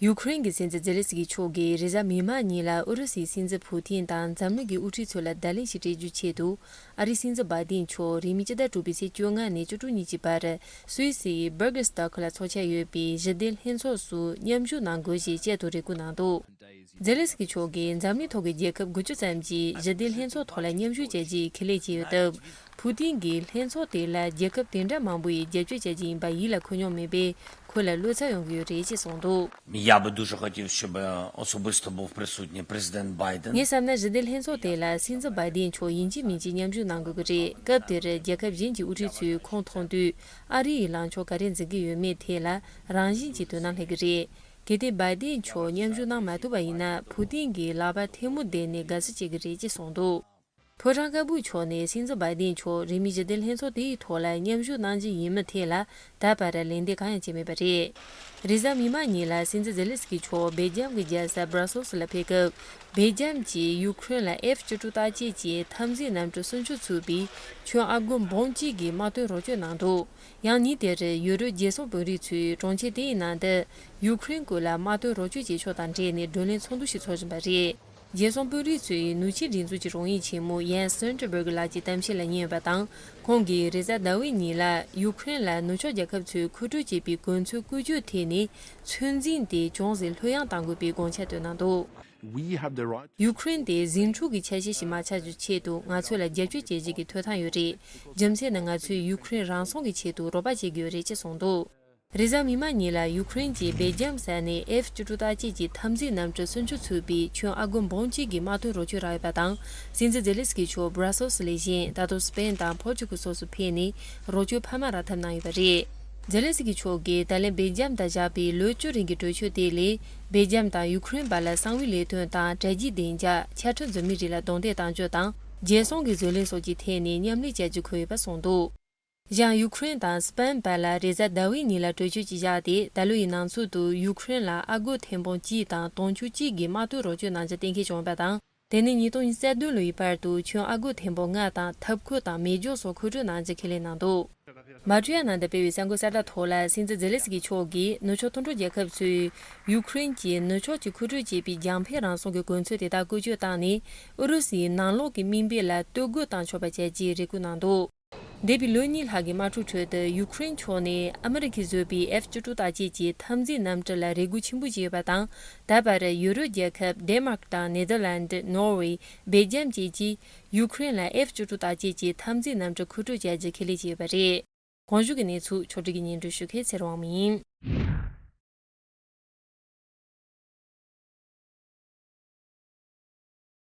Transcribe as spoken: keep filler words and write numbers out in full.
ཡུ་ཁུ་རེན་གྱི་སྲིད་འཛིན་ཛེ་ལེན་སི་ཀི་མཆོག་གིས་རེས་གཟའ་མིག་དམར་ཉིན་ལ་ཨུ་རུ་སུའི་སྲིད་འཛིན་ཕུ་ཐིན་དང་འཛམ་གླིང་གི་དབུ་ཁྲིད་ཚོ་ལ་བརྡ་ལན་ཞིག་སྤྲད་རྒྱུའི་ཆེད་དུ། ཨ་རིའི་སྲིད་འཛིན་བྷའི་ཏིན་མཆོག་རིང་མིན་སྤྱི་ཟླ་དྲུག་པའི་ཚེས་བཅོ་ལྔ་ནས་བཅུ་དྲུག་ཉིན་གྱི་བར་སུད་སིའི་སྦར་གི་སི་ཏག་ལ་འཚོགས་འཆར་ཡོད་པའི་ཞི་བདེ་ལྷན་ཚོགས་སུ་མཉམ་ཞུགས་གནང་དགོས་ཞེས་བཅས་དུ་རེ་སྐུལ་གནང་འདུག་ཛེ་ལེན་སི་ཀི་མཆོག་གིས་འཛམ་གླིང་ཐོག་གི་རྒྱལ་ཁབ་དགུ་བཅུ་ཙམ་གྱིས་ཞི་བདེ་ལྷན་ཚོགས་ཐོག་ལ་མཉམ་ཞུགས་བྱ་རྒྱུའི་ཁས་ལེན་བྱས་ཡོད་སྟབས། ཕུ་ཏིན་གྱིས་ལྷན་ཚོགས་དེ་ལ་རྒྱལ་ཁབ་དེ་འདྲ་མང་པོ་ཡིས་རྒྱབ་སྐྱོར་བྱ་རྒྱུ་ཡིན་པ་ཡིད་ལ་འཁོར་མྱོང་མེད་པས། ཁོ་ལ་བློ་འཚབ་ཡོང་གི་ཡོད་རེད་ཅེས་གསུངས་འདུག Я бы дуже хотів, щоб особисто був присутній президент Байден. ངས་བསམ་ན་ཞི་བདེ་ལྷན་ཚོགས་དེ་ལ་སྲིད་འཛིན་བྷའི་ཏིན་མཆོག་ཡིན་གཅིག་མིན་གཅིག་མཉམ་ཞུགས་གནང་དགོས་ཀྱི་རེད། སྐབས་དེར་རྒྱལ་ཁབ་གཞན་གྱི་དབུ་ཁྲིད་ཚོས་ཁོང་མཐོང་དུས་ཨ་རི་ཡི་ལངས་ཕྱོགས་ག་རེ་འཛིན་གྱི་ཡོད་མེད་ཐད་ལ་རང་བཞིན་གྱིས་དོ་སྣང་སླེབས་ཀྱི་རེད། གལ་ཏེ་བྷའི་ཏིན་མཆོག་མཉམ་ཞུགས་གནང་མ་ཐུབ་པ་ཡིན་ན་ཕུ་ཏིན་གྱིས་ལག་པ་ཐལ་མོ་བསྡད་ནས་དགའ་བསུ་བྱེད་ཀྱི་རེད་ཅེས་གསུངས་འདུག་ཕོ་བྲང་དཀར་པོའི་ཕྱོགས་ནས་སྲིད་འཛིན་བྷའི་ཏིན་མཆོག་རིང་མིན་ཞི་བདེ་ལྷན་ཚོགས་དེའི་ཐོག་ལ་མཉམ་ཞུགས་གནང་རྒྱུ་ཡིན་མིན་ཐད་ལ་ད་བར་ལན་འདེབས་གང་ཡང་བྱས་མེད་པ་རེད། རེས་གཟའ་མིག་དམར་ཉིན་ལ་སྲིད་འཛིན་ཛེ་ལེན་སི་ཀི་མཆོག་སྦེལ་ཇམ་གྱི་རྒྱལ་ས་སྦྲ་སེལ་སི་ལ་ཕེབས་སྐབས། སྦེལ་ཇམ་གྱིས་ཡུ་ཁུ་རེན་ལ་ཨེཕ་བཅུ་དྲུག་བརྟག་དཔྱད་ཀྱི་འཐབ་འཛིང་གནམ་གྲུ་སུམ་ཅུ་ཚུད་པའི་ཁྱོན་ཨ་སྒོར་འབུམ་གཅིག་གི་དམག་དོན་རོགས་སྐྱོར་གནང་འདུག་ཡང་ཉིན་དེར་ཡུ་རོབ་རྒྱལ་སྲུང་དཔོན་རིགས་ཚོས་གྲོང་ཁྱེར་དེའི་ནང་དུ་ཡུ་ཁུ་རེན་ཀུན་ལ་དམག་དོན་རོགས་སྐྱོར་བྱེད་ཕྱོགས་དང་འབྲེལ་ནས་བགྲོ་གླེང་ཚོགས་འདུ་ཞིག་འཚོགས་བཞིན་པ་རེད། རྒྱལ་སྲུང་དཔོན་རིགས་ཚོས་ནུབ་ཕྱོགས་སྒྲིག་འཛུགས་ཀྱི་རོགས་དབྱིངས་ཆེན་མོ་ཡན་སི་སི་ཊོལ་ཊེན་བྷར་གི་ལགས་ཀྱི་གཏམ་བཤད་ལ་ཉན་ཡོད་པ་དང་། ཁོང་གིས་རེས་གཟའ་ཟླ་བའི་ཉིན་ལ་ཡུ་ཁུ་རེན་ལ་ནུབ་ཕྱོགས་རྒྱལ་ཁབ་ཚོས་མཁོ་སྤྲོད་བྱས་པའི་གོ་མཚོན་བཀོལ་སྤྱོད་ཐད་ནས་ཚོད་འཛིན་དེ་ཅུང་ཟད་ལྷོད་ཡངས་གཏང་དགོས་པའི་དགོངས་འཆར་བཏོན་གནང་འདུག We have the right. ཡུ་ཁུ་རེན་དེ་ཟིང་འཁྲུག་གི་ཆ་ཤས་ཤིག་མ་ཆགས་རྒྱུའི་ཆེད་དུ་ང་ཚོ་ལ་རྒྱབ་སྐྱོར་བྱེད་རྒྱུ་གི་ཐོབ་ཐང་ཡོད་རེད། རྒྱུ་མཚན་ནི་ང་ཚོས་ཡུ་ཁུ་རེན་རང་སྲུང་གི་ཆེད་དུ་རོགས་པ་བྱེད་ཀྱི་ཡོད་རེད་ཅེས་གསུངས་འདུག་རེས་གཟའ་མིག་དམར་ཉིན་ལ་ཡུ་ཁུ་རེན་གྱིས་སྦེལ་ཇམ་ས་ནས་ཨེཕ་བཅུ་དྲུག་བརྟག་དཔྱད་ཀྱི་འཐབ་འཛིང་གནམ་གྲུ་སུམ་ཅུ་ཚུད་པའི་ཁྱོན་ཨ་སྒོར་འབུམ་གཅིག་གི་དམག་དོན་རོགས་སྐྱོར་རག་ཡོད་པ་དང་། སྲིད་འཛིན་ཛེ་ལེན་སི་ཀི་མཆོག་སྦྲ་སེལ་སི་ལས་གཞན་ད་དུང་སི་པེན་དང་ཕོར་ཅུ་གལ་སོགས་སུ་ཕེབས་ནས་རོགས་སྐྱོར་འཕར་མ་རག་ཐབས་གནང་ཡོད་པ་རེད། ཛེ་ལེན་སི་ཀི་མཆོག་གིས་ད་ལན་སྦེལ་ཇམ་དང་བཞག་པའི་ལོ་བཅུ་རིང་གི་གྲོས་ཆོད་དེ་ལས་སྦེལ་ཇམ་དང་ཡུ་ཁུ་རེན་བར་ལ་གསང་བའི་ལས་དོན་དང་དྲ་རྒྱའི་བདེ་འཇགས། ཆ་འཕྲིན་རྫུན་མའི་རིགས་ལ་རྡུང་རྡེག་གཏང་རྒྱུ་དང་རྒྱལ་སྲུང་གི་བཟོ་ལས་སོགས་ཀྱི་ཐད་ནས་མཉམ་ལས་བྱ་རྒྱུ་འཁོད་ཡོད་པ་གསུངས་འདུག་གཞན་ཡུ་ཁུ་རེན་དང་སི་པན་བར་ལ་རེས་གཟའ་ཟླ་བའི་ཉིན་ལ་གྲོས་ཆོད་ཅིག་བཞག་སྟེ་ད་ལོ་ཡི་ནང་ཚུད་དུ་ཡུ་ཁུ་རེན་ལ་ཨ་སྒོར་ཐེར་འབུམ་གཅིག་དང་དུང་ཕྱུར་གཅིག་གི་དམག་དོན་རོགས་སྐྱོར་གནང་རྒྱུ་གཏན་འཁེལ་བྱུང་བ་དང་། དེ་ནི་ཉིས་སྟོང་ཉི་ཤུ་རྩ་བདུན་ལོ་ཡི་བར་དུ་ཁྱོན་ཨ་སྒོར་ཐེར་འབུམ་ལྔ་དང་ཐབ་ཁུལ་དང་མེ་སྒྱོགས་སོགས་མཁོ་སྤྲོད་གནང་རྒྱུ་ཁས་ལེན་གནང་འདུག་མ་ཀྲི་ཡ་ནང་དུ་སྤེལ་བའི་གསར་འགོད་གསལ་བསྒྲགས་ཐོག་ལ་སྲིད་འཛིན་ཛེ་ལེན་སི་ཀི་མཆོག་གིས་ནུབ་ཕྱོགས་མཐུན་གྲོགས་རྒྱལ་ཁབ་ཚོས་ཡུ་ཁུ་རེན་གྱིས་ནུབ་ཕྱོགས་ཀྱིས་མཁོ་སྤྲོད་བྱེད་པའི་རྒྱང་འཕེན་རང་སྲུང་གི་གོ་མཚོན་དེ་དག་བཀོལ་སྤྱོད་བཏང་ནས་ཨུ་རུ་སུའི་ནང་ལོགས་ཀྱི་དམིགས་འབེན་ལ་གཏོར་རྒོལ་བཏང་ཆོག་པ་བྱ་རྒྱུའི་རེ་སྐུལ་གནང་འདུག་འདས་པའི་ལོ་གཉིས་ལྷག་གི་དམག་འཁྲུག་ཁྲོད་དུ་ཡུ་ཁུ་རེན་ཕྱོགས་ནས་ཨ་མི་རི་ཀས་བཟོས་པའི་ཨེཕ་བཅུ་དྲུག་བརྟག་དཔྱད་ཀྱི་འཐབ་འཛིང་གནམ་གྲུ་ལ་རེ་སྒུག་ཆེན་པོ་བྱས་ཡོད་པ་དང་། ད་བར་ཡུ་རོབ་རྒྱལ་ཁབ་ཌེན་མཱརཀ་དང་ནེ་དར་ལན་ཌི། ནོར་ཝེ། སྦེལ་ཇམ་བཅས་ཀྱིས་ཡུ་ཁུ་རེན་ལ་ཨེཕ་བཅུ་དྲུག་བརྟག་དཔྱད་ཀྱི་འཐབ་འཛིང་གནམ་གྲུ་མཁོ་སྤྲོད་བྱ་རྒྱུ་ཁས་ལེན་བྱས་ཡོད་པ་རེད། གོང་ཞུས་ཀྱི་གནས་ཚུལ་ཕྱོགས་སྒྲིག་གིས་སྙན་སྒྲོན་ཞུ་མཁན་ཚེ་རིང་དབང་མོ་ཡིན།